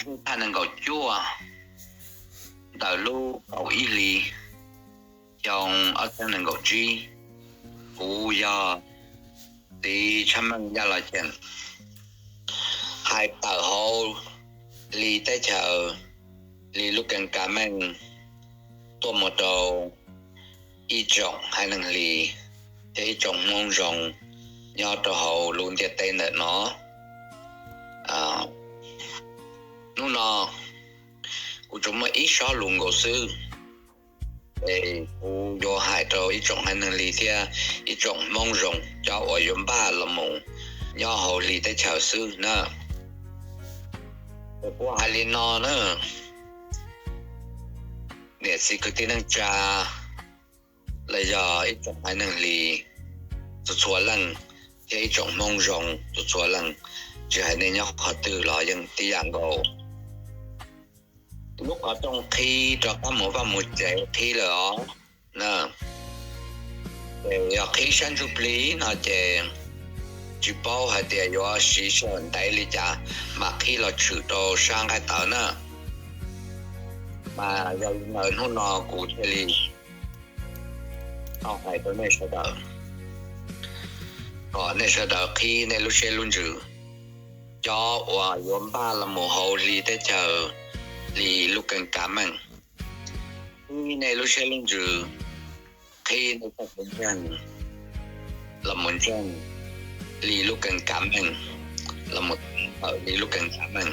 zej thaj nees nkaum cuaj ntawm lub kaum ib hlis xyoo ob txhiab nees nkaum tsib. Kuv yog txiv Tshaj Meej Yaj Los Cheem, hais tawm hauv Hli teb chaws, Hli lub keeb kav meej tuaj mus rau ib tsoom haiv neeg Hli thiab ib tsoom Hmoob zoo nyob rau hauv lub ntiaj teb ntawm no. Hnub no kuv tsuas muaj ib sob lus nkaus xwb, es kuv yuav hais rau ib tsoom haiv neeg Hli thiab ib tsoom Hmoob zoo cov uas yuav npaj los mus nyob hauv Hli teb chaws xwb na. Es kuv hais li no na, niam txiv kwv tij neej tsa los yog ib tsoom haiv neeg Hli txhua txhua leej thiab ib tsoom Hmoob zoo txhua txhua leej, tsis hais nej nyob qhov twg los yeej tib yam nkaus. Lub qhov rooj qhib rov qab mus vaj mus tsev qhib lawm os. Ces yog qhib sab ntsuj plig no ces tsis paub hais tias yuav siv sij hawm ntev li cas mam qhib los tshwm rau sab nqaij tawv na. Mas yog li ntawd hnub no kuv thiaj li tau hais rau nej sawv daws, kom nej sawv daws qhib nej lub siab lub ntsws, cov uas yuav npaj los mus hauv Hli teb chaws, Hli lub keeb kav meej, qhib nej lub siab lub ntsws, qhib nej txoj kev ntseeg los mus ntseeg Hli lub keeb kav meej, los mus tawm Hli lub keeb kav meej,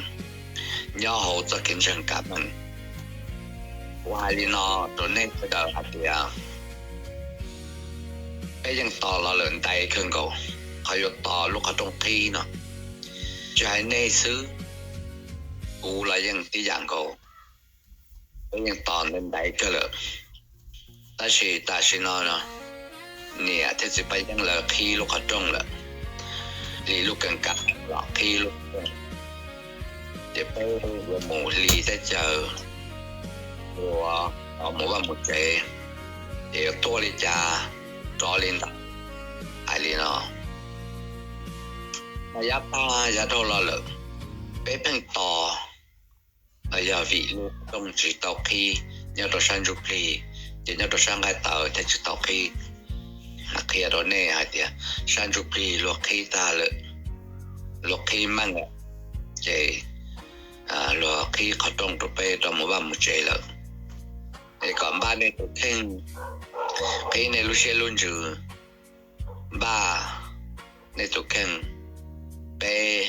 nyob hauv txoj kev ntseeg kav meej. Kuv hais li no rau nej sawv daws hais tias peb yeej tos los lawm ntev kawg nkaus qhov yuav tos lub qhov rooj qhib no. Tsis hais nej xwb, kuv los yeej tib yam nkaus, peb yeej tos ntev ntev kawg lawm. Tab sis tam sim no niam thiab txiv Paj Yeeb lawv qhib lub qhov rooj lawm, Hli lub keeb kav los qhib lub qhov rooj, ces peb yuav mus Hli teb chaws, yuav mus vaj mus tsev, ces yuav tuaj li cas rov li ntawd. Hais li no, mas yav tag yav dhau los lawm, peb pheej tos, yog vim lub qhov rooj tsis tau qhib nyob rau sab ntsuj plig, ces nyob rau sab nqaij tawv thiaj tsis tau qhib. Qhia rau nej hais tias sab ntsuj plig luag qhib tag lawm, luag qhib meej lawm, ces luag qhib qhov rooj rau peb rov mus vaj mus tsev lawm. Es kom npaj nej tus kheej, qhib nej lub siab lub ntsws, npaj nej tus kheej, peb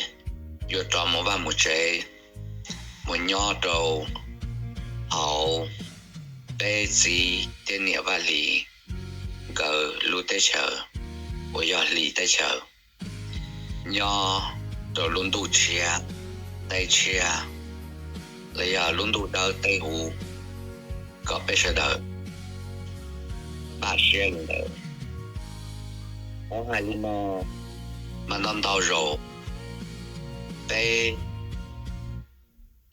yuav rov mus vaj mus tsev, mus nyob rau hauv peb txiv thiab niam Vaj Lis nkawd lub teb chaws uas yog Hli teb chaws, nyob rau lub ntuj tshiab teb tshiab, los yog lub ntuj dawb teb huv, kom peb sawv daws npaj siab li ntawd. Kuv hais li no, mas ntau ntau zaus peb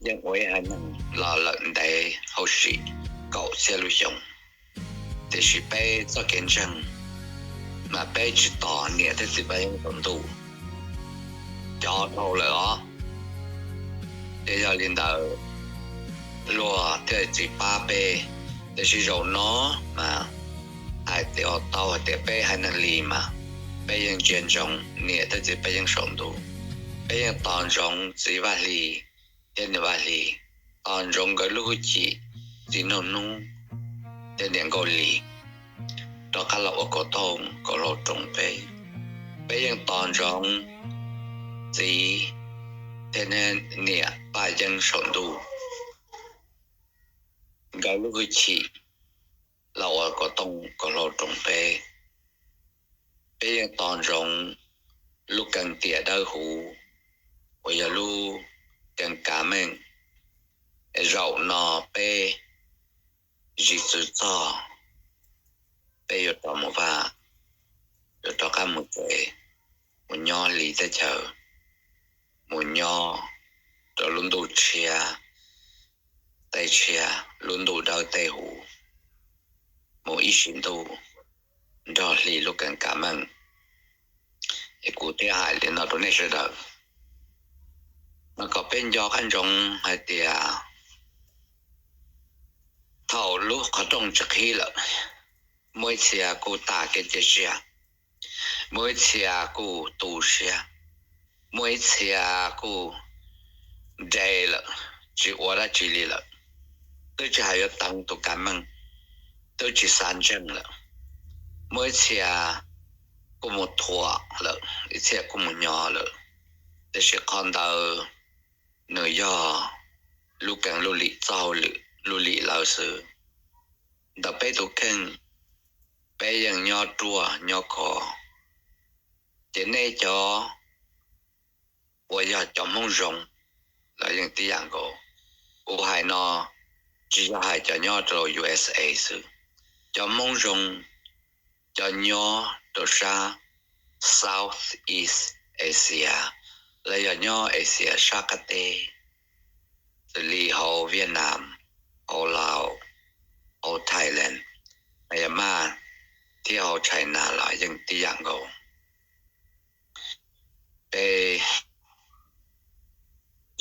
yeej ua ib haiv neeg los lawm ntev hauj sim kaum txhiab lub xyoo, tiam sis peb txoj kev ntseeg mas peb tsis tos niam thiab txiv Paj Yeeb saum ntuj, cov dhau lawm os. Ces yog li ntawd luag thiaj tsis pab peb, tiam sis zaum no mas hais tias tau hais tias peb haiv neeg Hli mas peb yeej ntsia ntsoov niam thiab txiv Paj Yeeb saum ntuj, peb yeej tos ntsoov txiv Vaj Hli thiab niam Vaj Hli, tos ntsoov nkawd lub hwj chim, txiv Nuj Hnub thiab niam Nkauj Lis rov qab los ua kaum tooj kaum hlau roos peb. Peb yeej tos ntsoov txiv thiab niam Paj Yeeb saum ntuj, nkawd lub hwj chim los ua kaum tooj kaum hlau roos peb. Peb yeej tos ntsoov lub keeb tiam dawb huv uas yog lub keeb kav meej. Zaum no peb zim txwv txog, peb yuav rov mus vaj, yuav rov qab mus tsev, mus nyob Hli teb chaws, mus nyob rau lub ntuj tshiab teb tshiab, lub ntuj dawb teb huv, mus ib sim ntuj nrog Hli lub keeb kav meej. Es kuv thiaj hais li no rau nej sawv daws. Mas kom peb nco qab ntsoov hais tias thaum lub qhov rooj tsis qhib lawm, muaj ib txhia kuj tas kev cia siab, muaj ib txhia kuj tu siab, muaj ib txhia kuj nres lawm, tsis ua dab tsi li lawm, twb tsis hais yuav teev tus kav meej, twb tsis xav ntseeg lawm, muaj ib txhia kuj mus thuam lawm, ib txhia kuj mus nyo lawm. Tiam sis qhov ntawd nws yog lub keeb lub lim txoj hauj lwm lub lim lawv xwb. Ntawm peb tus kheej, peb yeej nyob ruaj nyob khov. Ces nej cov uas yog cov Hmoob zoo, lawv yeej tib yam nkaus. Kuv hais no tsis yog hais cov nyob rau U S A xwb, cov Hmoob zoo, cov nyob rau sab Southeast Asia, los yog nyob Asia sab qab teb, xws li hauv Vietnam, hauv Laos, hauv Thailand, Myanmar thiab hauv China los yeej tib yam nkaus. Peb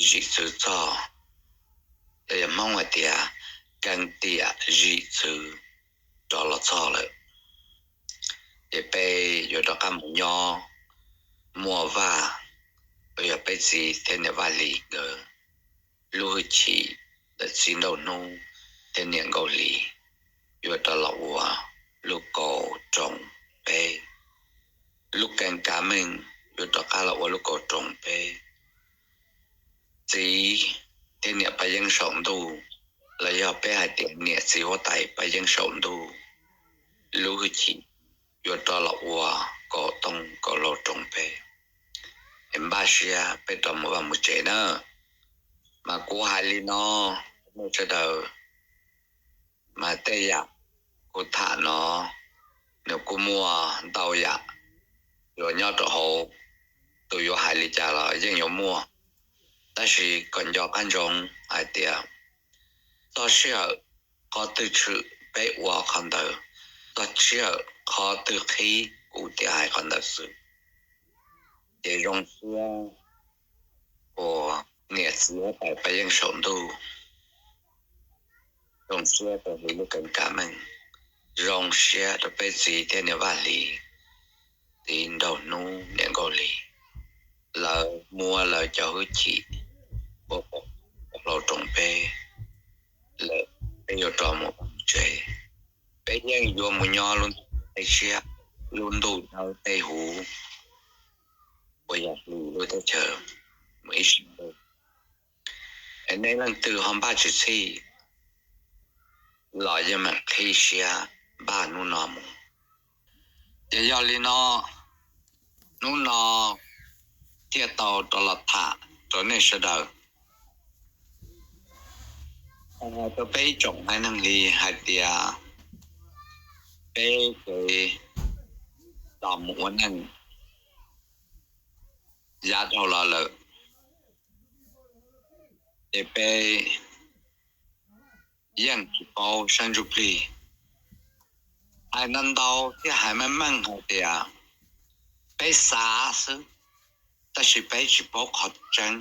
zim txwv txog, los yog Hmoob hais tias keeb tiam zim txwv rov los txog lawm, ces peb yuav rov qab mus nyob muaj Vaj, los yog peb txiv thiab niam Vaj Lis nkawd lub hwj chim, lawv txiv Nraug Hnub thiab niam Nkauj Hli yuav rov los ua lub kaum roos peb. Lub keeb kav meej yuav rov qab los ua lub kaum roos peb. Txiv thiab niam Paj Yeeb saum ntuj, los yog peb hais tias niam txiv huab tais Paj Yeeb saum ntuj lub hwj chim yuav rov los ua kaum toob kaum hlau roos peb. Es npaj siab peb rov mus vaj mus tsev na. Mas kuv hais li no, nej sawv daws, mas tej yam kuv tham no, nws kuj muaj ntau yam yuav nyob rau hauv, tus yuav hais li cas los yeej yuav muaj. Tab sis kom nco qab ntsoov hais tias txog sij hawm qhov twg tshwm peb ua qhov ntawd, txog sij hawm qhov twg qhib kuv thiaj hais qhov ntawd xwb. Ces zoo siab ua niam txiv huab tais Paj Yeeb saum ntuj, zoo siab rau hli lub keeb kav meej, zoo siab rau peb txiv thiab niam Vaj Hli, txiv Nraug Hnub, niam Nkauj Hli, lawv muab lawv cov hwj chim ua kaum hlau roos peb lawm, peb yuav rov mus vaj mus tsev. Peb yeej yuav mus nyob lub ntuj tej siab, lub ntuj dawb tej huv uas yog hli lub teb chaws mus ib sim ntuj. Es nej leej twg ho npaj tsis txhij los yeej meem qhib siab npaj hnub no mus. Ces yog li no, hnub no thiaj tau rov los tham rau nej sawv daws, rau peb ib tsoom haiv neeg li hais tias peb kev los mus ua neej yav dhau los lawm, ces peb yeej tsis paub sab ntsuj plig. Hais ntau ntau thiab hais meej meej hais tias peb xav xwb, tab sis peb tsis paub qhov tseeb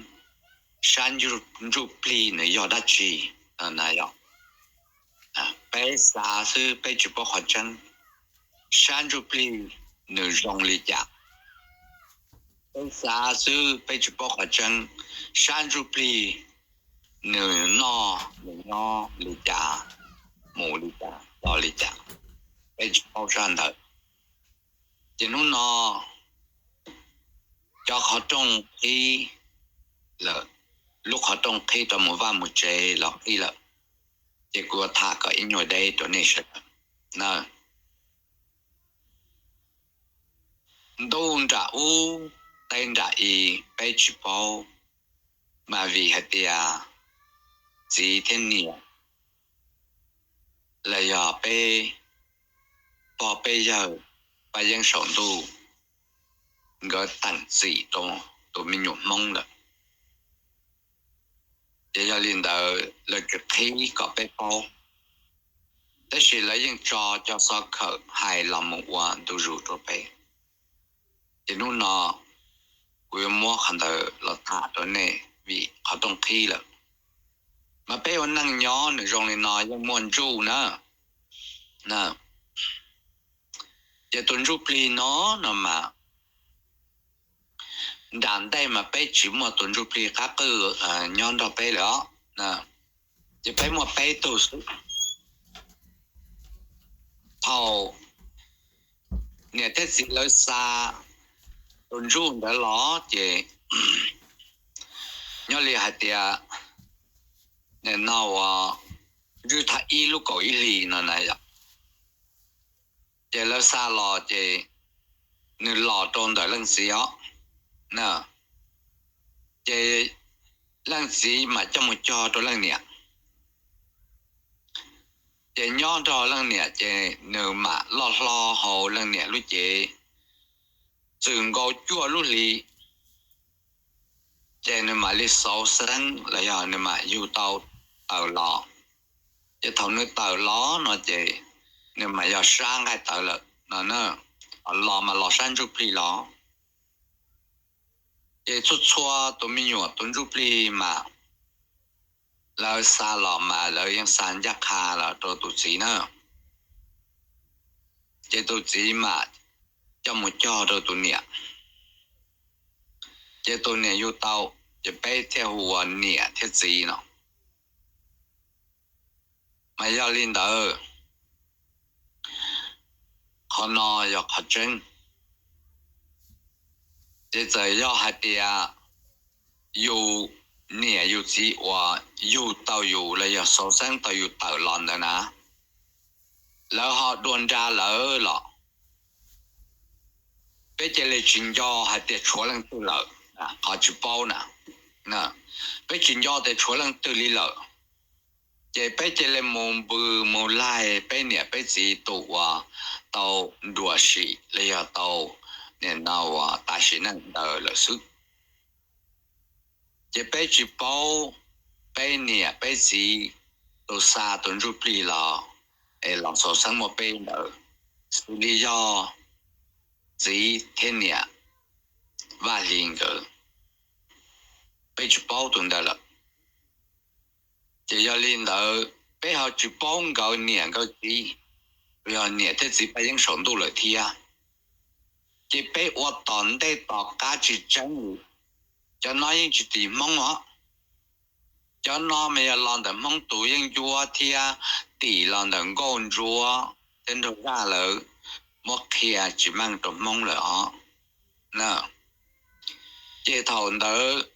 sab ntsuj plig nws yog dab tsi. Peb xav xwb peb tsis paub qhov tseeb sab ntsuj plig nws zoo li cas. Peb xav xwb peb tsis paub qhov tseeb sab ntsuj plig nws noj nws nyob li cas, mus li cas los li cas, peb tsis paub sab ntawd. Ces hnub no cov qhov rooj qhib lawm, lub qhov rooj qhib rau mus vaj mus tsev los qhib lawm, ces kuv yuav tham kom ib nyuag deb rau nej sawv daws na. Ntuj nram ub, teb nram i, peb tsis paub, mas vim hais tias txiv thiab niam los yog peb pog peb yawg Paj Yeeb saum ntuj nkawd teem txim rau tus me nyuam Hmoob lawm. Ces yog li ntawd lawv tsis qhib kom peb paub, tab sis lawv yeej tso cov xov khawm hais los mus ua ntu zus rau peb. Ces hnub no kuv yuav muab qhov ntawd los tham rau nej, vim qhov rooj qhib lawm. Mas peb ua neej nyob nws zoo li no yeej muaj ntsuj na. Ces tus ntsuj plig no no mas nram ntej mas peb tsis muaj tus ntsuj plig qab qwj nyob nrog peb lawm os. Ces peb muaj peb tug xwb. Thaum niam thiab txiv lawv xa tus ntsuj ntawd los ces nyob li hais tias nim no uas ntswj thaj ib lub kaum ib hlis no na yom, ces lawv xa los ces nws los rau ntawm leej txiv os. Ces leej txiv mam coj mus cog rau leej niam. Ces nyob nrog leej niam ces nws mam loj hlob hauv leej niam lub cev txwm nkaus cuaj lub hlis, ces nws mam li xauv xeeb los yog nws mam yug tau tawm los. Ces thaum nws tawm los no ces nws mam yog sab nqaij tawv lawm no. Los mas los sab ntsuj plig los. Ces txhua txhua tus me nyuam tus ntsuj plig mas lawv xa los mas lawv yeej xa ncaj qha los rau tus txiv na. Ces tus txiv mam coj mus cog rau tus niam. Ces tus niam yug tau, ces peb thiaj hu ua niam thiab txiv no. Mas yog li ntawd, qhov no yog qhov tseeb. Ces txawm yog hais tias yus niam yus txiv uas yug tau yus los yog xauv xeeb tau yus tawm los ntawd na, lawv ho dua nra lawm los peb cia li tsis nco hais tias tshuav leej twg lawm, qhov tsis paub na. Peb tsis nco tias tshuav leej twg li lawm, ces peb cia li mus npws mus laig peb niam peb txiv tus uas tau nruam sim los yog tau nim no uas tas sim neej ntawd lawm xwb. Ces peb tsis paub peb niam peb txiv tus xa tus ntsuj plig los es los xauv xeeb muab peb ntawd, xws li yog txiv thiab niam Vaj Hli nkawd, peb tsis paub tus ntawd lawm. Ces yog li ntawd peb ho tsis paub nkawd niam nkawd txiv, yog niam thiab txiv Paj Yeeb saum ntuj lawm thiab. Ces peb ua tom ntej tom qab tsis tseeb li. Cov no yeej tsis tim Hmoob os. Cov no mas yog los ntawm Hmoob tus yeeb ncuab thiab tim los ntawm Nkauj Ntsuab thiab Nraug Zaj lawv muab qhia tsis meej rau Hmoob lawm os. Ces thaum ntawd,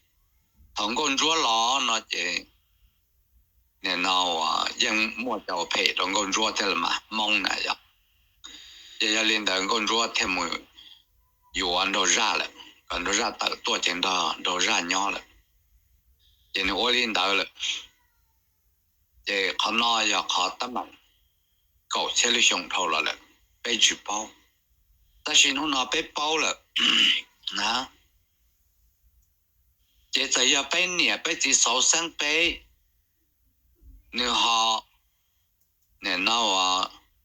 thaum Nkauj Ntsuab los no ces nim no yeej muaj cov phem rau Nkauj Ntsuab thiab los mas Hmoob na yom. Ces yog li ntawd Nkauj Ntsuab thiaj mus yuav Nraug Zaj lawm, kom Nraug Zaj tawm tuaj ces nrog Nraug Zaj nyob lawm. Ces nws ua li ntawd lawm. Ces qhov no yog qhov teeb meem kaum txhiab lub xyoo dhau los lawm, peb tsis paub. Tab sis hnub no peb paub lawm na. Ces txawm yog peb niam peb txiv xauv xeeb peb, nws ho nim no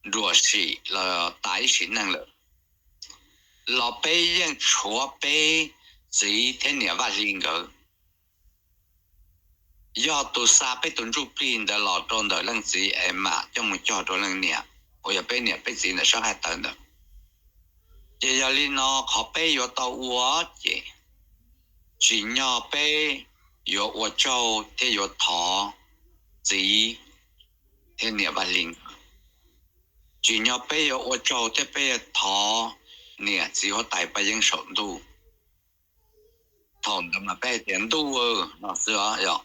nruam sim los tas ib sim neej lawm, los peb yeej tshuav peb txiv thiab niam Vaj Hli nkawd. Yog tus xa peb tus ntsuj plig ntawd los rau ntawm leej txiv es mam coj mus cog rau leej niam uas yog peb niam peb txiv ntawm sab nqaij tawv ntawd. Ces yog li no qhov peb yuav tau ua ces tsim nyog peb yuav ua tsaug thiab yuav thov txiv thiab niam Vaj Hli. Tsim nyog peb yuav ua tsaug thiab peb yuav thov niam txiv huab tais Paj Yeeb saum ntuj. Thaum ntawd mas peb hais tias ntuj no xwb os yom.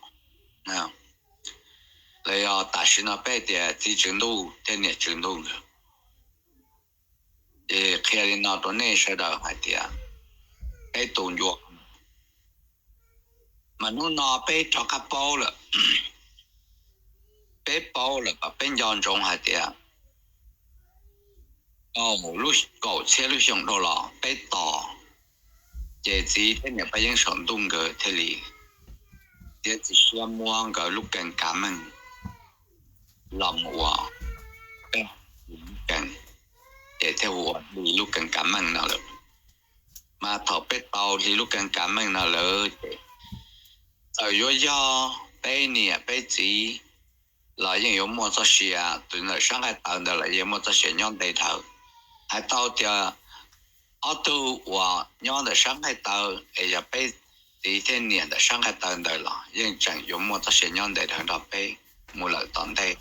Los yog tam sim no peb hais tias txiv tswv ntuj thiab niam tswv ntuj nkawd. Ces qhia li no rau nej sawv daws hais tias peb tus ncua, mas hnub no peb rov qab paub lawm. Peb paub lawm kom peb nco ntsoov hais tias kaum txhiab lub xyoo dhau los peb tos, ces txiv thiab niam Paj Yeeb saum ntuj nkawd thiaj li txiav txim siab muab nkawd lub kees kav meej los mus ua peb lub kees, ces thiaj hu ua hli lub kees kav meej no lawm. Mas thaum peb tau hli lub kees kav meej no lawm ces Txawm yuav yog peb niam peb txiv los yeej yuav muaj txoj sia, tus ntawm sab nqaij tawv ntawd los yeej muaj txoj sia nyob ntev dhawv. Hais tau tias ob tug uas nyob ntawm sab nqaij tawv es yog peb txiv thiab niam ntawm sab nqaij tawv ntawd los yeej tseem yuav muaj txoj sia nyob ntev dhawv nrog peb mus lawm tom ntej.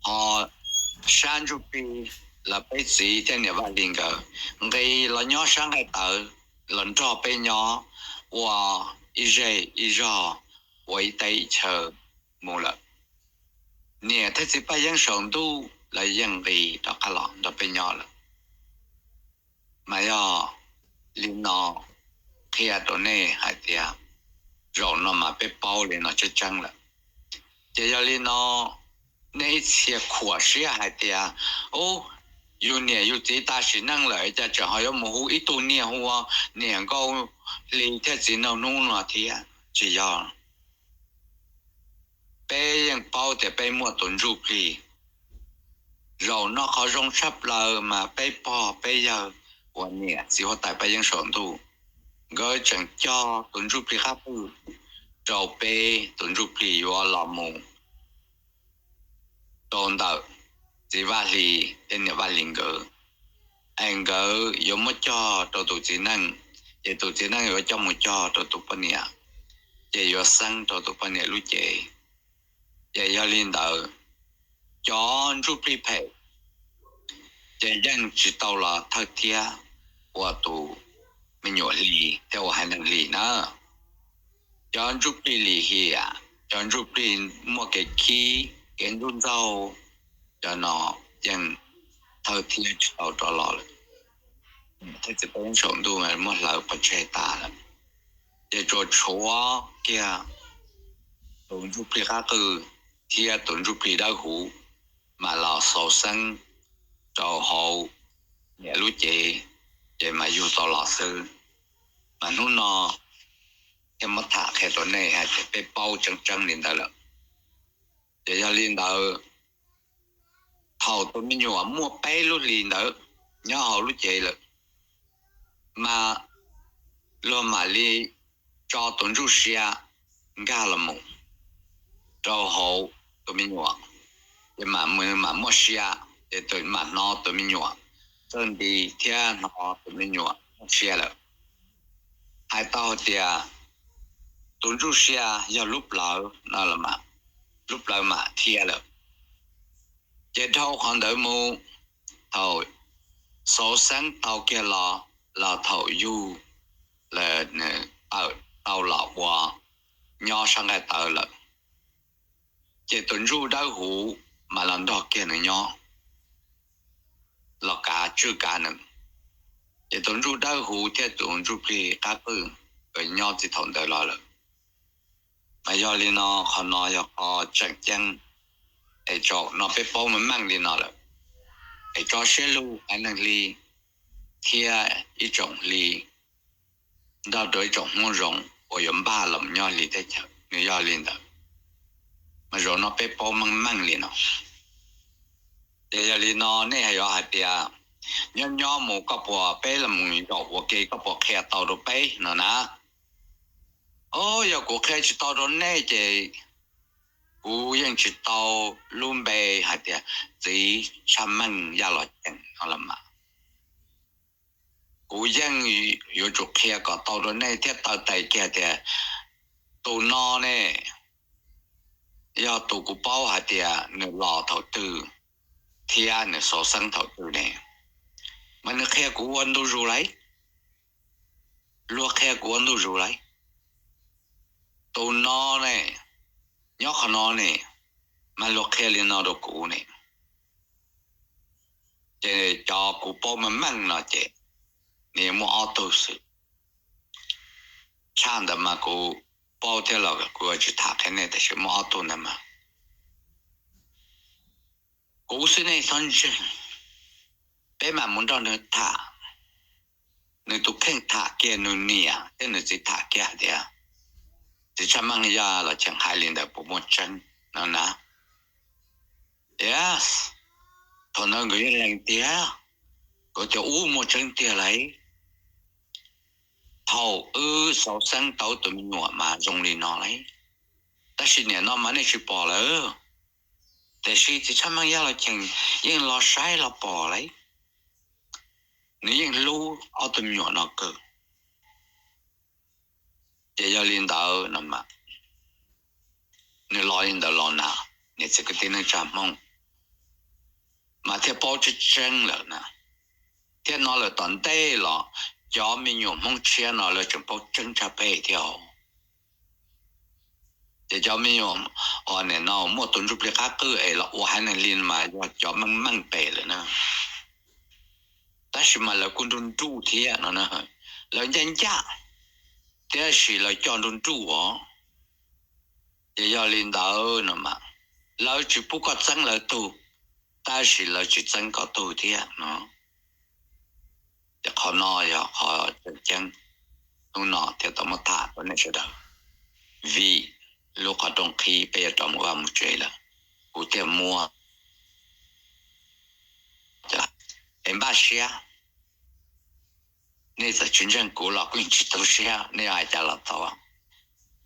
Ho sab ntsuj plig los peb txiv thiab niam Vaj Lis nkawd nqis los nyob sab nqaij tawv los nrog peb nyob ua ib zej ib zog, ua ib teb ib chaw mus lawm. Niam thiab txiv Paj Yeeb saum ntuj los yeej nqis rov qab los nrog peb nyob lawm. Mas yog li no qhia rau nej hais tias zaum no mas peb paub li no tseeb tseeb lawm. Ces yog li no nej ib txhia khuam siab hais tias, ub, yus niam yus txiv tas sim neej lawm cas tseem ho yuav mus hu ib tug niaj hu ua niam Nkauj Hli thiab txiv Nraug Hnub no thiab. Tsis yog. Peb yeej paub tias peb muaj tus ntsuj plig. Zaum no qhov zoo tshaj plaws mas peb pog peb yawg uas niam txiv huab tais Paj Yeeb saum ntuj, nkawd tseem cog tus ntsuj plig qab qwj rau peb tus ntsuj plig yuav los mus rau ntawm txiv Vaj Hli thiab niam Vaj Hli nkawd, es nkawd yuav muab cog rau tus txiv neej, ces tus txiv neej yuav coj mus cog rau tus poj niam, ces yuav xeeb rau tus poj niam lub cev. Ces yog li ntawd, cov ntsuj plig phem ces yeej tsis tau los thawj thiab ua tus me nyuam hli thiab ua haiv neeg hli na. Cov ntsuj plig lim hiam, cov ntsuj plig muaj kev khib kev ntxub ntxaug, cov no yeej thawj thiab tsis tau rov los lawm. Thiab txiv Paj Yeeb saum ntuj muab hlawv pov tseg tas lawm. Ces tsuas tshuav kiag tus ntsuj plig qab qwj thiab tus ntsuj plig dawb huv mam los xauv xeeb rau hauv niam lub cev, ces mam yug tau los xwb. Mas hnub no thiaj muab tham qhia rau nej hais tias peb paub tseeb tseeb li ntawd lawm. Ces yog li ntawd, thaum tus me nyuam muaj peb lub hlis ntawd nyob hauv lub cev lawm, mas luag mam li tso tus ntsuj sia nkag los mus rau hauv tus me nyuam, ces mam, mam muaj sia, ces mam hnov tus me nyuam txawj nti thiab hnov tus me nyuam muaj sia lawm. Hais tau tias tus ntsuj sia yog lub plawv no los mas, lub plawv mam dhia lawm. Ces dhau qhov ntawd mus, thaum xauv xeeb tau kiag los, los thaum yug lawm nws tawm tau los ua nyob sab nqaij tawv lawm, ces tus ntsuj dawb huv mam los nrog kiag nws nyob, los kav tswj kav nws. Ces tus ntsuj dawb huv thiab tus ntsuj plig qab qwj nkawd nyob txij thaum ntawd los lawm. Mas yog li no, qhov no yog qhov tseem ceeb, es zaum no peb paub meej meej li no lawm, es tso siab lug haiv neeg hli thiab ib tsoom hli nrog rau ib tsoom Hmoob zoo uas yuav npaj los nyob hli teb chaws, nws yog li ntawd. Mas zaum no peb paub meej meej li no. Ces yog li no nej yuav hais tias, nyob nyob mus koj puas, peb los mus zaum ua ke koj puas qhia tau rau peb no na? Au, yog kuv qhia tsis tau rau nej ces kuv yeej tsis tau lub npe hais tias txiv Tshaj Meej Yaj Los Cheem no los mas. Kuv yeej yuav tsum qhia kom tau rau nej thiab taw tes kiag tias tus no ne yog tus kuv paub hais tias nws los thaum twg thiab nws xauv xeeb thaum twg ne. Mas nws qhia kuv ua ntu zus lawm, luag qhia kuv ua ntu zus lawm. Tus no ne, nyob qhov no ne, mas luag qhia li no rau kuv ne. Ces cov kuv paub meej meej no ces nws muaj ob tug xwb. Tshaj ntawd mas kuv paub thiab los kuv tsis tham qhia nej, tab sis muaj ob tug ntawd mas kuv xwb nej txhob ntseeg. Peb mam mus nrog nws tham, nws tus kheej tham kiag, nws niam thiab nws txiv tham kiag hais tias txiv Tshaj Meej Yaj Los Cheem hais li ntawd puas muaj tseeb no na. Yes, thaum ntawd nkawd yeej lees tiag, nkawd tias ub muaj tseeb tiag lauj. Thaum wb xauv xeeb tau tus me nyuam mas zoo li no lauj, tab sis nim no mas nej tsis pom lawm. Tiam sis txiv Tshaj Meej Yaj Los Cheem yeej los saib los pom lauj, nws yeej hlub ob tug me nyuam no kawg. Ces yog li ntawd no mas nws los li ntawd los na, niam txiv kwv tij neej tsa Hmoob mas thiaj paub tseeb tseeb lawm na. Thiab no lawm tom ntej los cov me nyuam Hmoob tshiab no lawv tseem paub tseeb tshaj peb thiab. Ces cov me nyuam uas nim no muaj tus ntsuj plig qab qwj es los ua haiv neeg li mas yog cov meej meej pem lawm na. Tab sis mas lawv kuj nruj nruj thiab no, lawv ncaj ncaj, tiam sis lawv coj nruj nruj os. Ces yog li ntawd no mas lawv tsis pub koj txeeb lawv tug, tab sis lawv tsis txeeb koj tug thiab no. Ces qhov no yog qhov tseem ceeb, hnub no thiaj tau muab tham rau nej sawv daws. Vim lub qhov rooj qhib peb yuav rov mus vaj mus tsev lawm, kuv thiaj muab es npaj siab. Nej txawm tsis ntseeg kuv los kuv yeej tsis tu siab, nej yuav hais cas los tau.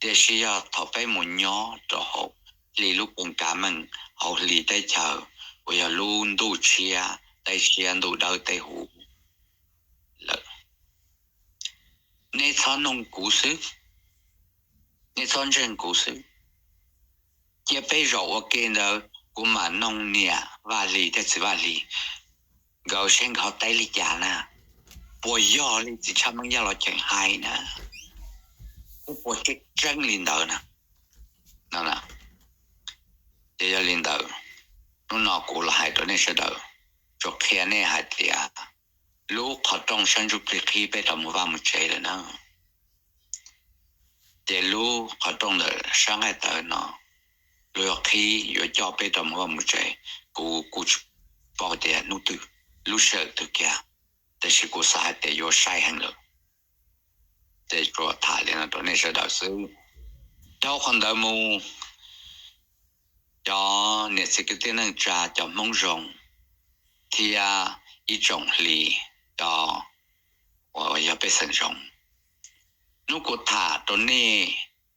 Tiam sis yog thaum peb mus nyob rau hauv hli lub koom kav meej, hauv hli teb chaws uas yog lub ntuj tshiab teb siab ntuj dawb teb huv lawm, nej txhob noog kuv xwb, nej txhob ntseeg kuv xwb. Cia peb zaum ua ke ntawd kuv mam noog niam Vaj Hli thiab txiv Vaj Hli, nkawd seb nkawd ho teb li cas na. Puas yog li txiv Tshaj Meej Yaj Los Cheem hais na, puas tseeb tseeb li ntawd na. Ces yog li ntawd, hnub no kuv los hais rau nej sawv daws, tsuas qhia nej hais tias lub qhov rooj sab ntsuj plig qhib peb rov mus vaj mus tsev lawm na. Ces lub qhov rooj ntawm sab nqaij tawv no, luag yuav qhib yuav coj peb rov mus vaj mus tsev, kuv kuj tsis paub tias hnub twg, lub sij hawm twg kiag, tiam sis kuv xav hais tias yuav sai heev lawm. Ces tsuas tham li no rau nej sawv daws xwb. Dhau qhov ntawd mus, cov niam txiv kwv tij neej tsa, cov Hmoob zoo thiab ib tsoom hli, cov uas yog pej xeem zoo, hnub kuv tham rau nej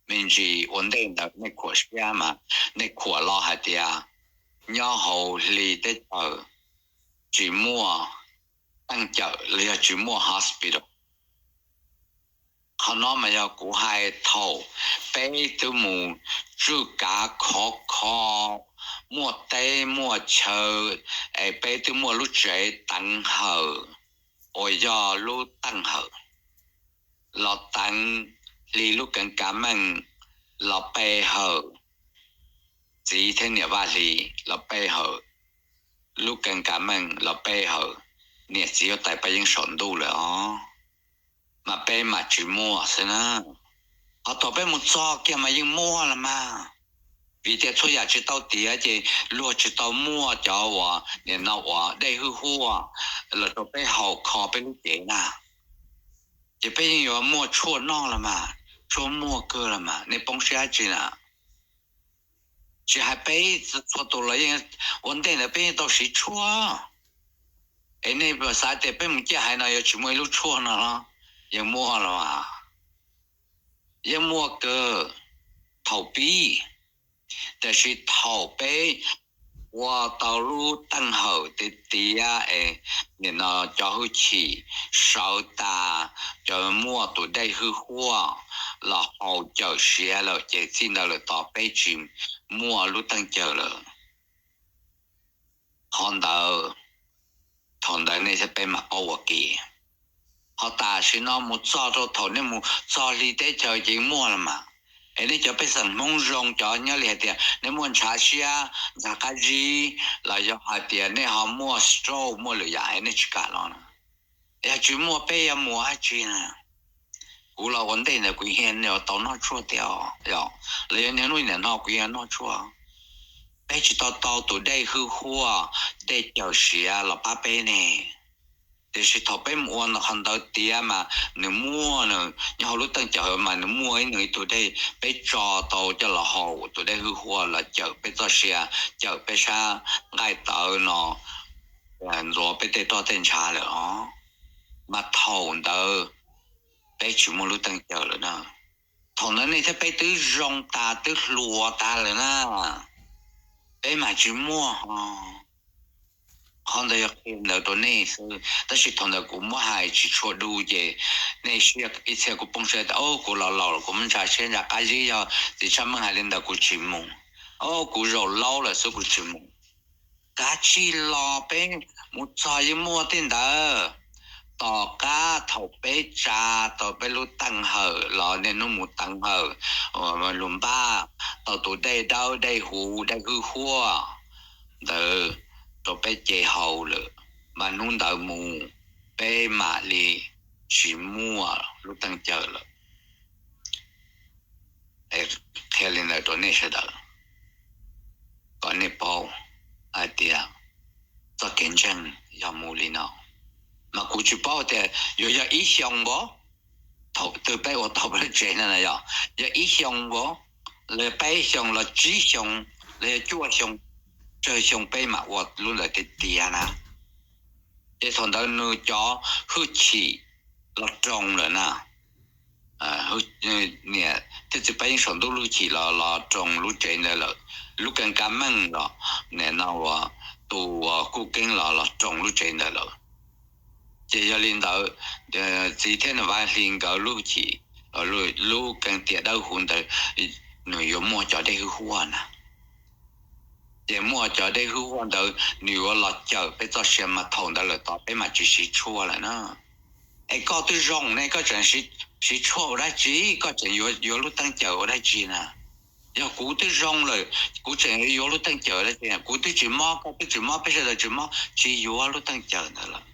me ntsis ua ntej ntawd nej khuam siab mas nej khuam los hais tias nyob hauv hli teb chaws tsis muaj teej cawm los yog tsis muaj hospital. Qhov no mas yog kuv hais thaum peb twb mus tswj kav khov kho, muaj teb muaj chaw, es peb twb muaj lub tsev teev hawm uas yog lub teej hawm los teev hli lub keev kav meej los pe hawm txiv thiab niam Vaj Hli, los pe hawm lub keev kav meej los pe hawm niam txiv huab tais Paj Yeeb saum ntuj lawm os. Mas peb mas tsis muaj xwb na. Qhov thaum peb mus txog kiag mas yeej muaj los mas, vim tias txhua yam tsis tau tiav ces luag tsis tau muaj cov uas nim no uas dej hwj huaj los rau peb haus kho peb lub cev na. Ces peb yeej yuav muaj tshuaj noj los mas, tshuaj muaj kawg los mas, nej poob siab dab tsi na? Tsis hais peb, txhua tus los yeej, ua ntej ntawd peb yeej tau siv tshuaj. Es nej xav tias peb mus ciaj haiv no yuav tsis muaj ib lub tshuaj no los? Yeej muaj los mas, yeej muaj kawg thaum pib. Tiam sis thaum peb ua tau lub teej hawm tiav tiav es nim no cov hwj chim sawv tas, cov muaj tus dej hwj huaj los haus cawm siav lawm ces txij ntawd lawm tod peb tsis muaj lub teej cawm lawm. Qhov ntawd, thaum ntawd nej thiab peb mam paub ua ke. Ho tam sim no mus txog rau thaum nej mus txog hli teb chaws ces muaj los mas. Es nej cov pej xeem Hmoob zoo cov nyob li hais tias nej muaj ntshav siab ntshav qab zib los yog hais tias nej ho muaj stroke muaj lwm yam es nej tsis kam los na. Yog tsis muaj peb yuav mus dab tsi na? Kuv los ua ntej ntawd kuv yeej tau noj tshuaj tiag os, los yog niaj hnub niam no kuv yeej noj tshuaj. Peb tsis tau tau tus dej hwj huaj, dej cawm siav los pab peb ne. Tiam sis thaum peb mus ua qhov ntawd tiav mas nws muaj, nws nyob hauv lub teej cawm mas nws muaj ib nws ib tug dej peb tso tau coj los haus tus dej hwj huaj los cawm peb txoj sia, cawm peb sab nqaij tawv no, ntxuav peb tej roj tej ntshav lawm os. Mas thaum ntawd peb tsis muaj lub teej caws lawm na. Thaum ntawd nej thiab peb twb zoo tas twb hluas tas lawm na, peb mas tsis muaj. Qhov ntawd yog qhia ntawd rau nej xwb, tab sis thaum ntawd kuv muab hais tsis tshua du ces nej ib txhia kuj poob siab tias, o, kuv los laus lawm, kuv muab ntshav siab ntshav qab zib, yog txiv Tshaj Meej hais li ntawd kuv tsis mus, o, kuv zaum laub lawm xwb kuv tsis mus. Kav tsij los, peb mus txog yeej muaj tej ntawd. Tom qab thaum peb tsa tau peb lub teej hawm los niaj hnub mus teev hawm, lug npaj tau tus dej dawb dej huv dej hwj huaj ntawd rau peb ce haus lawm, mas hnub ntawd mus peb mam li tsis muaj lub teej caws lawm. Qhia li ntawd rau nej sawv daws kom nej paub hais tias txoj kev ntseeg yog mus li no. Mas kuv tsis paub tias yuav yog ib xyoo npaum, thaum twg peb ua tau peb lub tsev no na, yog, yog ib xyoo npaum, los yog peb xyoo los tsib xyoo, los yog cuaj xyoo, tsawg xyoo peb mam ua lub ntawd tiag tiag na. Ces thaum ntawd nws cov hwj chim los roos lawm na. Niam thiab txiv Paj Yeeb saum ntuj lub hwj chim los los roos lub tsev ntawd lawm. Lub Keeb Kab Meej los, nim no tus Kuj Keeb los los roos lub tsev ntawd lawm. Ces yog li ntawd, txiv thiab niam Vaj Hli nkawd lub hwj chim, lub keeb tiam dawb huv ntawd, nws yuav muaj cov dej hwj huaj na. Ces muaj cov dej hwj huaj ntawd nws yuav los cawm peb txoj sia, mas thaum ntawd lawm tod peb mam tsis siv tshuaj lawm na. Es koj twb zoo ne, koj tseem siv tshuaj ua dab tsi? Koj tseem yuav lub teeb cawm ua dab tsi na? Yog kuv twb zoo lawm, kuv tseem yuav lub teeb cawm dab tsi? Kuv twb tsis mob, koj twb tsis mob, peb sawv daws tsis mob, tsis yuav lub teeb cawm ntawd lawm,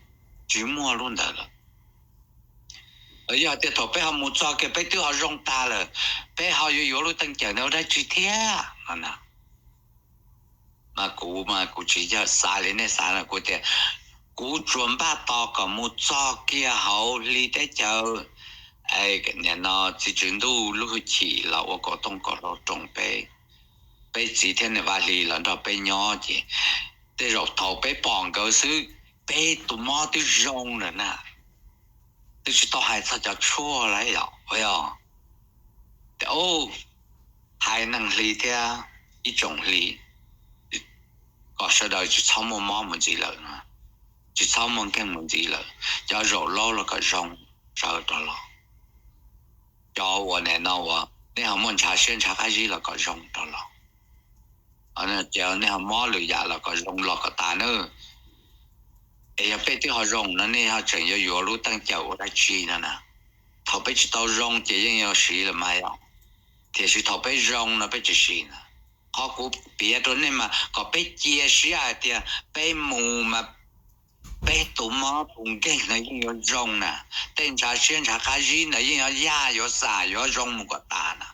tsis muaj lub ntawd lawm. Yog tias thaum peb ho mus txog kiag peb twb ho zoo tag lawm, peb ho yuav yuav lub teeb cawm ntawd ua dab tsi thiab no na? Mas kuv mas kuv tsis yog xav li nej xav no, kuv tias kuv tsuas npaj tos kom mus txog kiag hauv hli teb chaws, nim no txiv tswv ntuj lub hwj chim los ua kaum tooj kaum hlau roos peb, peb txiv thiab niam Vaj Hli los nrog peb nyob ces tej zaum thaum peb pom nkawd xwb, peb tus mob twb zoo lawm na. Twb tsis tau hais txog cov tshuaj lawm yom, yog. Ces haiv neeg Hli thiab ib tsoom Hli, kom sawv daws tsis txhob muaj mob mus ntxiv lawm, tsis txhob muaj nkeeg mus ntxiv lawm. Cov zaum laub los kom zoo sawv rov los. Cov uas nim no uas nej ho muaj ntshav siab ntshav qab zib los kom zoo rov los. Ces nej ho mob lwm yam los kom zoo los kom tas nawb. Es yog peb twb ho zoo no nej ho tseem yuav yuav lub teeb cawm ua dab tsi no na? Thaum peb tsis tau zoo ces yeej yuav siv lawm mas yom, tiam sis thaum peb zoo no peb tsis siv na. Qhov kuv piav rau nej mas kom peb cia siab hais tias peb mus mas peb tus mob tus nkeeg no yeej yuav zoo na, tej ntshav siab ntshav qab zib ntawd yeej yuav yaj yuav xam yuav zoo mus kom tas na,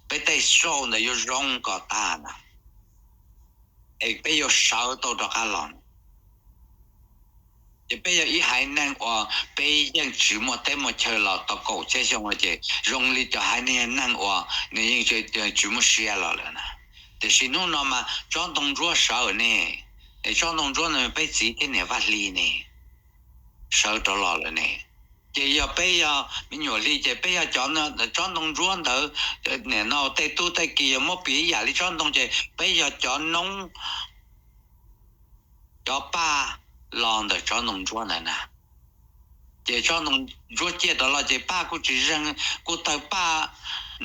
peb tej sauj ntawd yuav zoo kom tas na, es peb yuav sawv tau rov qab los. Ces peb yog ib haiv neeg uas peb yeej tsis muaj teb muaj chaw los tau kaum txhiab xyoo no ces zoo li cov haiv neeg uas nws yeej tsis muaj sia los lawm na. Tiam sis hnub no mas tsob ntoo ntsuab sawv ne, es tsob ntoo ntsuab no peb txiv thiab niam Vaj Hli ne, sawv rov los lawm ne. Ces yog peb yog me nyuam Hli ces peb yog cov tsob ntoo ntsuab ntawd, nim no tej tub tej ki yog muab piv ib yam li tsob ntoo ces peb yog cov noob, cov paj los ntawm tsob ntoo ntsuab ntawd na. Ces tsob ntoo ntsuab ciaj rov los ces paj kuj tsis zeeg, kuj tawg paj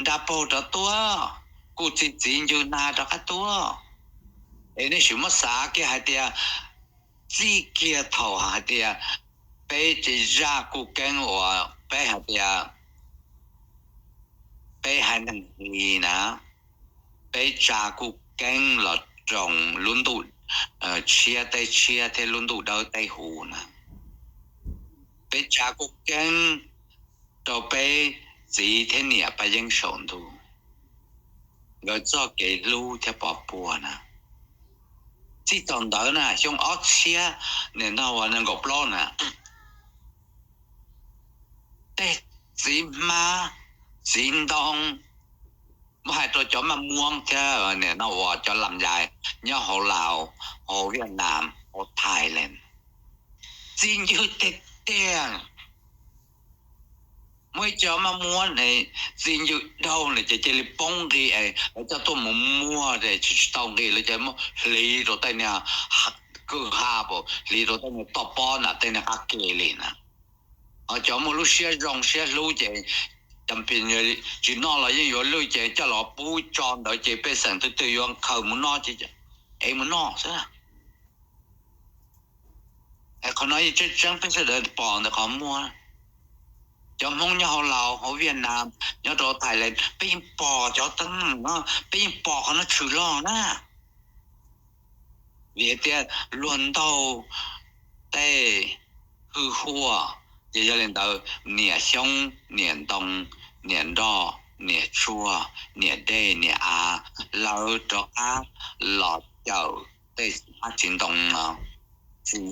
nra paug rov tuaj, kuj txi txiv ncw hnav rov qab tuaj. Es nej sim muab xav kiag hais tias txij kiag thaum hais tias peb ces zaj Kuj Keeb uas peb hais tias peb haiv neeg Hli na, peb tsa Kuj Keeb los roos lub ntuj tshiab teb tshiab thiab lub ntuj dawb teb huv na. Peb tsa Kuj Keeb rau peb txiv thiab niam Paj Yeeb saum ntuj, nkawd txoj kev hlub thiab pov puag na. Txij thaum ntawd na xyoo ob txhiab, nim no uas nees nkaum plaub na, tej txiv hmab, txiv ntoo, muab hais rau cov maj muab thiab nim no uas cov lam yais nyob hauv Laus, hauv Viaj Nam, hauv Thailand, txi ncw tiag tiag. Muaj ib co mas muab txiv ncw daug lawm ces cia li poob nqi es lawv coj tuaj mus muag ces tsis tau nqi lawv ces muab hliv rau tej niag kwj ha pam, hliv rau tej niag toj pob nram tej niag qab ke li na. Ho cov muaj lub siab zoo siab hlub ces tsis noj los yeej yuav lwj ces coj los pub tso ntawd ces pej xeem twg twg yuav khaws mus noj ces ev mus noj xwb. Qhov no yeej tseeb tseeb peb sawv daws pom ntawm qhov muag. Cov Hmoob nyob hauv Laus, hauv Viaj Nam, nyob rau Thailand, peb yeej pom cov teeb meem no, peb yeej pom qhov no tshwm los na. Vim hais tias luag ntaug tej hwj huaj, ces yog li ntawd niam xyoob, niam ntoo, niam nroj, niam tsuag, niam dej, niam av, lawv rov qab los cawm tej txiv hmab txiv ntoo no txiv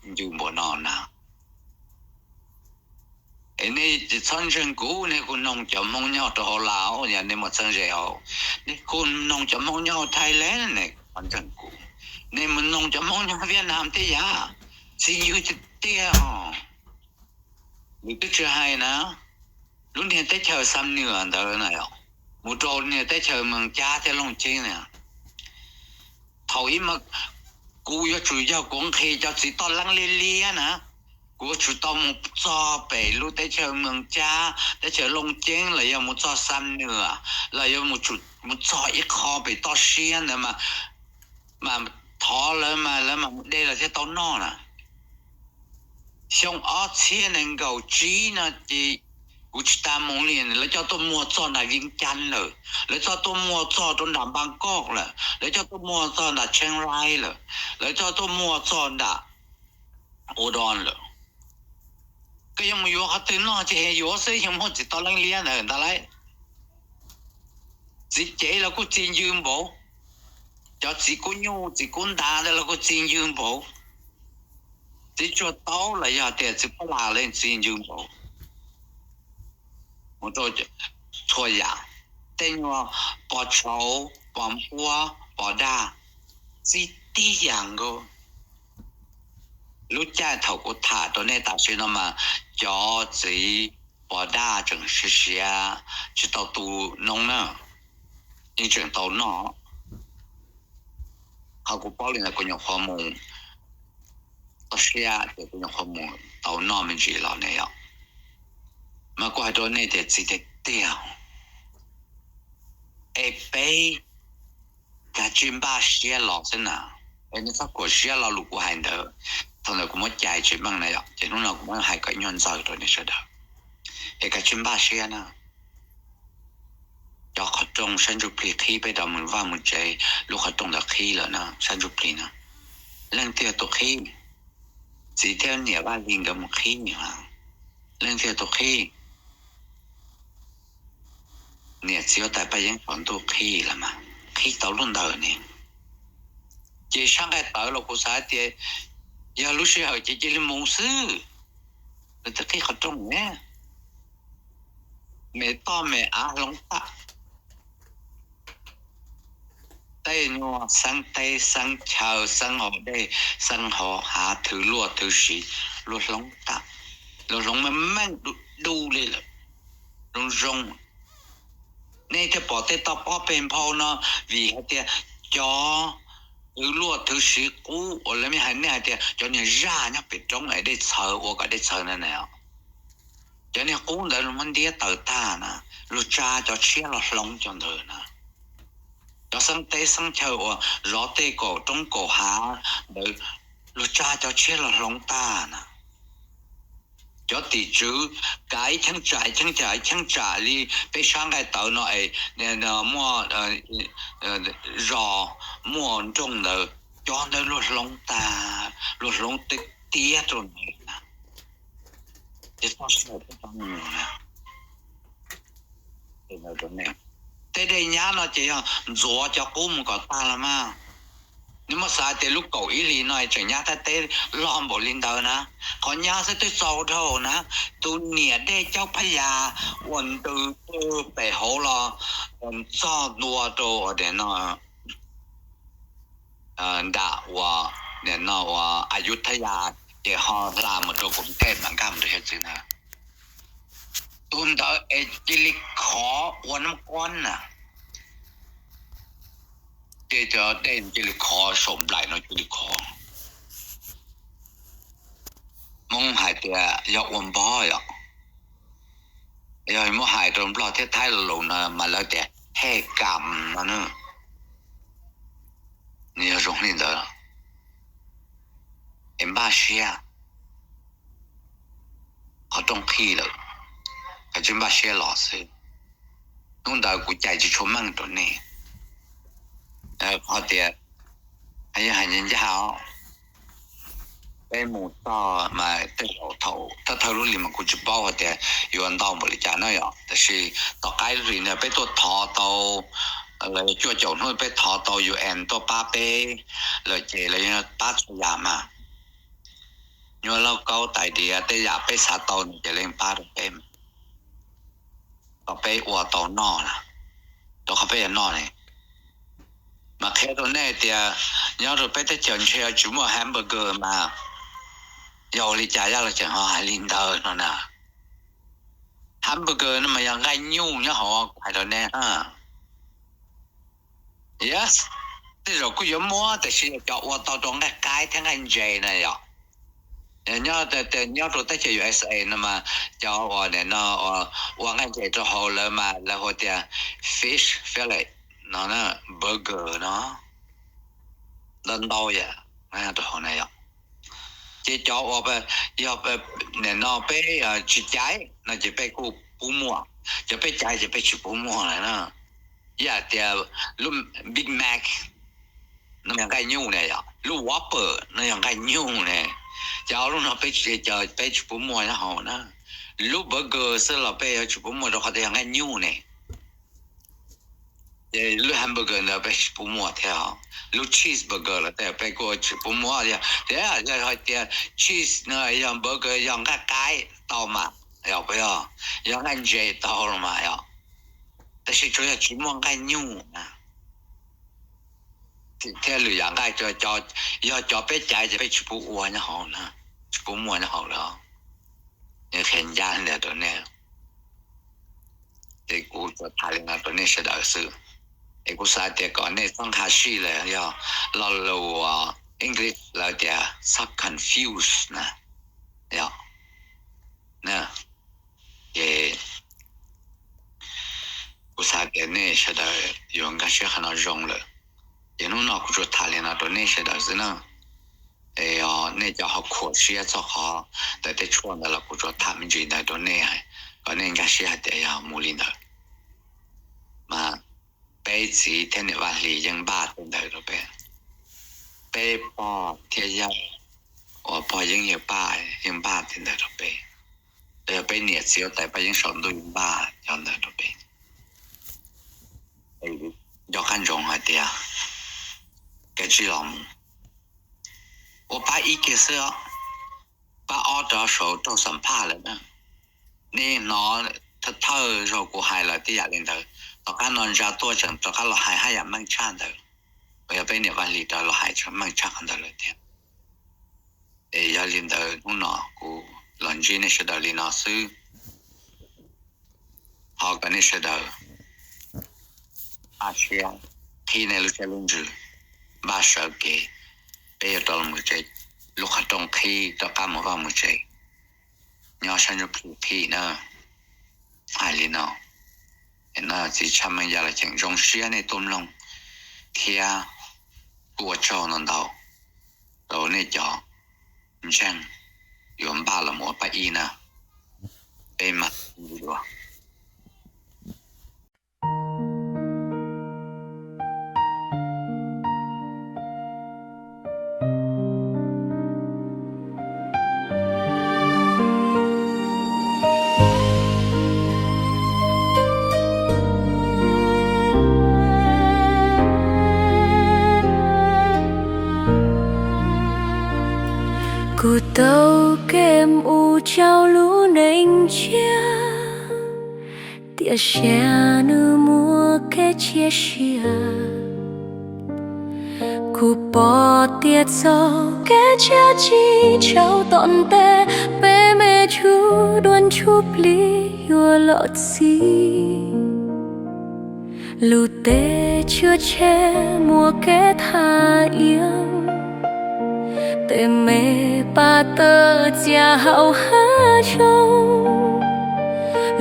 ncw npaum no na. Es nej txhob ntseeg kuv, nej kuj noog cov Hmoob nyob rau hauv Laus, yog nej muaj txheeb ze hauv, nej kuj noog cov Hmoob nyob hauv Thailand, nej txhob ntseeg kuv. Nej mus noog cov Hmoob nyob Viaj Nam thiab yam, txiv ncw tiag tiag os. Nws twb tsis hais na, lub niag teb chaws Xam Nwas ntawd na, mus rau niag teb chaws Mees Cab thiab Looj Ceeb na. Thaum ub mas kuv yuav tsum yog kuv nqhis cov txiv toj leeb liab liab na, kuv yuav tsum tau mus txog pem lub teb chaws Mees Cab, teb chaws Looj Ceeb los yog mus txog Xam Nwas, los yog mus txog ib qho pem toj siab ntawd mas, mas thov lawv mas lawv mas mus de los thiaj tau noj na. Xyoo ob txhiab nees nkaum tsib no ces kuv tsis tas mus li, lawv coj tuaj muag txog nram Vias Cas lawm, lawv coj tuaj muag txog rau nram Npab Koj lawm, lawv coj tuaj muag txog nram Tsheej Rai lawm, lawv coj tuaj muag txog nram Ua Doo lawm. Koj yuav mus yuav qhov twg noj ces yuav xwb, yeej muaj txiv toj leeb liab ntawd ntag lauj. Txiv cev los kuj txiv ncw npaum, cov txiv kub nyuj txiv kub ntas ntawd los kuj txiv ncw npaum. Txiv tsuag taub los yog tias txiv pab las los txiv ncw npaum. Mus rau txhua yam, tej nyuag pos tshauv, pos npuab, pos daj, txiv tib yam nkaus. Lub caij thaum kuv tham rau nej tam sim no mas cov txiv pos daj tseem siav siav tsis tau tu noob na, yeej tseem tau noj. Qhov kuv paub li ntawd kuv nyuam qhuav mus toj siab ces kuv nyuam qhuav mus tau noj me ntsis los ne yom. Mas kuv hais rau nej tias txiv tiag tiag, es peb kav tsij npaj siab los xwb na. Es nej txhob khuam siab lo lus kuv hais ntawd, thaum ntawd kuv muab cais tsis meej na yom, ces hnub no kuv muab hais kom nyuag ntxaws rau nej sawv daws. Es kav tsij npaj siab na. Cov qhov rooj sab ntsuj plig qhib, peb rov mus vaj mus tsev, lub qhov rooj ntawd qhib lawm na, sab ntsuj plig na. Leej twg yog tus qhib? Txiv thiab niam Vaj Lis nkawd mus qhib. Leej twg yog tus qhib? Niam txiv huab tais Paj Yeeb tsaus ntuj qhib los mas, qhib tau lub ntawd ne. Ces sab nqaij tawv los kuv xav tias yog lub sij hawm ces cia li mus xwb. Lawv twb qhib qhov rooj ne, me toj me av hloov tag. Tej nyuag xeeb teb xeeb chaw, xeeb hauv dej xeeb hauv hav, thwv luaj thwv siv, luag hloov tag, luag hloov meej meej du du li lawm, zoo zoo. Nej thiaj pom tej toj pob peg nphau no, vim hais tias cov thwv luaj thwv siv qub uas lawv hais, nej hais tias cov niag zaj nyob pem roob es dej txhawv, ua kom dej txhawv na na. Cov niag qub ntawd luag muab ntiab tawm tag na, luag tsa cov tshiab los hloov cov ntawd na. Cov xeeb teb xeeb chaw uas zov tej kaum roob kaum hav ntawd, luag tsa cov tshiab los hloov tag na. Cov tim tswv kav ib cheeb tsam ib cheeb tsam ib cheeb tsam li peb sab nqaij tawv no es muaj zos muaj nroog ntawd, cov ntawd luag hloov tag, luag hloov tiag tiag rau ntawd na. Ces txoj sia tej dej nyab no ces yog ntxuav cov qub mus kom tag los mas. Nws muab xav tias lub kaum ib hlis no tseem nyab thaj teb loj npaum li ntawd na, qhov nyab xwb twb txaus dhau na. Tus niam dej Caub Phab Yas uas ntws pem hauv los txog ntua rau nim no nram uas nim no uas Ayutthaya, ces ho hla mus rau Kuv Thej mas nkag mus rau hiav txwv na. Tus ntawd es cia li khov ua nab qab na, ces cov dej cia li khov, saum nplaim no cia li khov. Hmoob hais tias yog ua npob yom, yog muab hais rau Nplog thiab Thaib los no mas lawv tias hej kam no na, nws yog zoo li ntawd. Es npaj siab, qhov rooj qhib lawm, kav tsij npaj siab los xwb. Hnub ntawd kuv cais tsis tshua meej rau nej, qhov tias yog hais ncaj ncaj os, peb mus txog mas tej zaum thaum thawj thawj lub hlis mas kuv tsis paub hais tias yuav ntau npaum li cas na yom, tab sis tom qab lub hlis ntawd peb tuaj thov tau, lawv cuaj caum hnub peb thov tau U N tuaj pab peb lawm ces lawv yeej pab txhua yam mas. Nyuaj lauj kaub tais diav, tej yam peb xav tau nws ces lawv yeej pab rau peb, kom peb ua tau noj na, rau qhov peb yuav noj ne. Mas qhia rau nej tias nyob rau peb teb chaws ntshe tsis muaj hamburger mas yog ua li cas Yaj Laus Ceem ho hais li ntawd no na. Hamburger no mas yog nqaij nyuj nyob hauv, kuv hais rau nej. Yes, tej zaum kuj yuav muab, tiam sis yog cov ua tau rau nqaij qaib thiab nqaij ntses na yom. Nyob, nyob rau teb chaws U S A no mas cov uas nim no ua nqaij ntses rau hauv lawv mas lawv hu tias fish fillet no, burger no, ntau ntau yam rau hauv na yom. Ces cov uas yog nim no peb tsis caiv no ces peb kuj pub muaj, cov peb caiv ces peb tsis pub muaj lawm na. Ib yam tias lub Big Mac no yog nqaij nyuj ne yom, lub Whopper no yog nqaij nyuj ne. Ces ob lub no peb tsis, peb tsis pub muaj nyob hauv na. Lub burger xwb los peb yuav tsis pub muaj rau qhov tias yog nqaij nyuj ne. Ces lub hamburger ntawd peb tsis pub muaj thiab, lub cheeseburger los tej peb kuj tsis pub muaj thiab. Tiam sis hais tias cheese no yog burger yog nqaij qaib tau mas, yog puas yog? Yog nqaij ntses tau los mas yom, tab sis tsuas yog tsis muaj nqaij nyuj na. Thiab lwm yam nqaij, yog cov peb caiv ces peb tsis pub ua nyob hauv na, tsis pub muaj nyob hauv lawm. Qhia ncaj ntawd rau nej, ces kuv tsuas tham li no rau nej sawv daws xwb. Es kuv xav tias kom nej txhob nkag siab lawm, yog lo lus English lawv tias txhob confuse na, yog. Ces kuv xav tias nej sawv daws yuav nkag siab qhov no zoo lawm. Ces hnub no kuv tsuas tham li no rau nej sawv daws xwb na. Es nej cov ho khuam siab txog qhov ntawm tej tshuaj ntawd los kuv tsuas tham me ntsis ntawd rau nej, kom nej nkag siab hais tias yog mus li ntawd. Mas peb txiv thiab niam Vaj Hlis yeej npaj tej ntawd rau peb. Peb pog thiab yawg uas pog Yeeb yawg Paj yeej npaj tej ntawd rau peb. Los yog peb niam txiv huab tais Paj Yeeb saum ntuj yeej npaj cov ntawd rau peb. Nco qab ntsoov hais tias kav tsij los mus ua pab ib kiag xwb os, pab ob rau saum raug xam phaj lawm na. Nej hnov thawj thawj zaug kuv hais lawm tib yam li ntawd, tom qab no ntsa tuaj tseem rov qab los hais haj yam meej tshaj ntawd, uas yog peb niam Vaj Hlis rov los hais tseem meej tshaj qhov ntawd lawm thiab. Es yog li ntawd hnub no kuv los ntsib nej sawv daws li no xwb. Thov kom nej sawv daws npaj siab, qhib nej lub siab lub ntsws, npaj sawv kev, peb yuav rov los mus tsev, lub qhov rooj qhib rov qab mus vaj mus tsev, nyob sab ntsuj plig qhib na. Hais li no, no txiv tshaj meej Yaj Laus Ceem zoo siab nej tuaj mloog thiab kuj ua tsaug ntau ntau rau nej cov ntseeg yuav npaj los mus ua pab ib na. Peb mam li dua. Kuv tau kev mus rau lub neej tsiaj, tiam sis nws muaj kev cia siab. Kuv pom tias txoj kev tsiaj tsis tshua tom ntej, peb me tub duab tshuab plig yuav los txi. Lub teb tswv tshe muaj kev thaj yeeb, tej me pab tawm txias hauv hav zoov,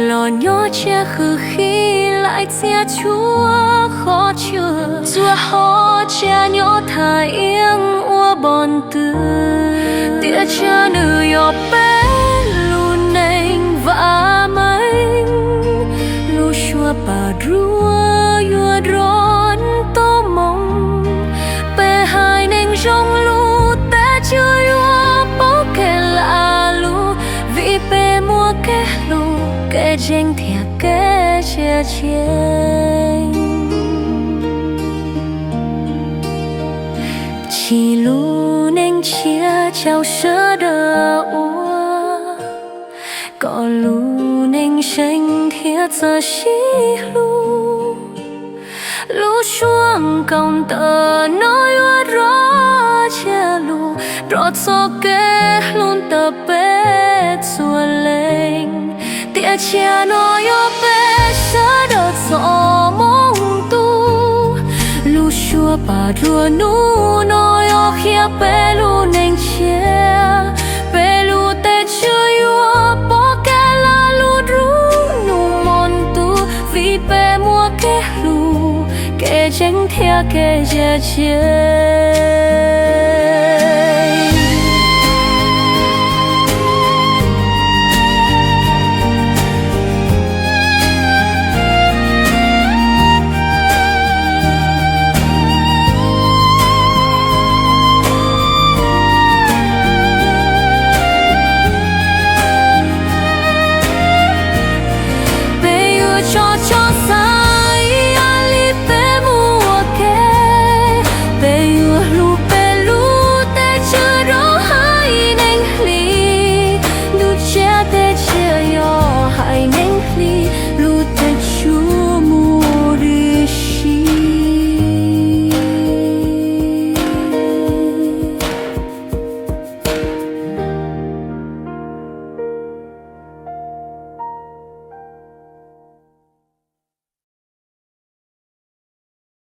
los nyob tsiaj hwj him laim txias tshuaj qhov tswv. Txhua qhov tsiaj nyob thaj yeeb ua npoo ntws, tiam sis nws yog peb lub neej vam meej. Lub suab pas duab yuav rov nto moo, peb haiv neeg zoo lub teb tswv yuav pom kev lag luam, vim peb muaj kev hlub, kev ntseeg thiab kev cia siab. Tsim lub neej tshiab caum sawv daws ua, kom lub neej zeeg thiaj txawj sib hlub. Lub suab nkoos ntawm no yuav rov tsiaj lug rau txoj kev hlub ntawm peb txhua leej. Tiam sis no yog peb sawv daws txoj moo ntuj. Lub suab pas duab hnub no yuav qhia peb lub neej tshiab, peb lub teb tswv yuav pom kev lag luam dua hnub hmo ntuj, vim peb muaj kev hlub, kev ntseeg thiab kev cia siab.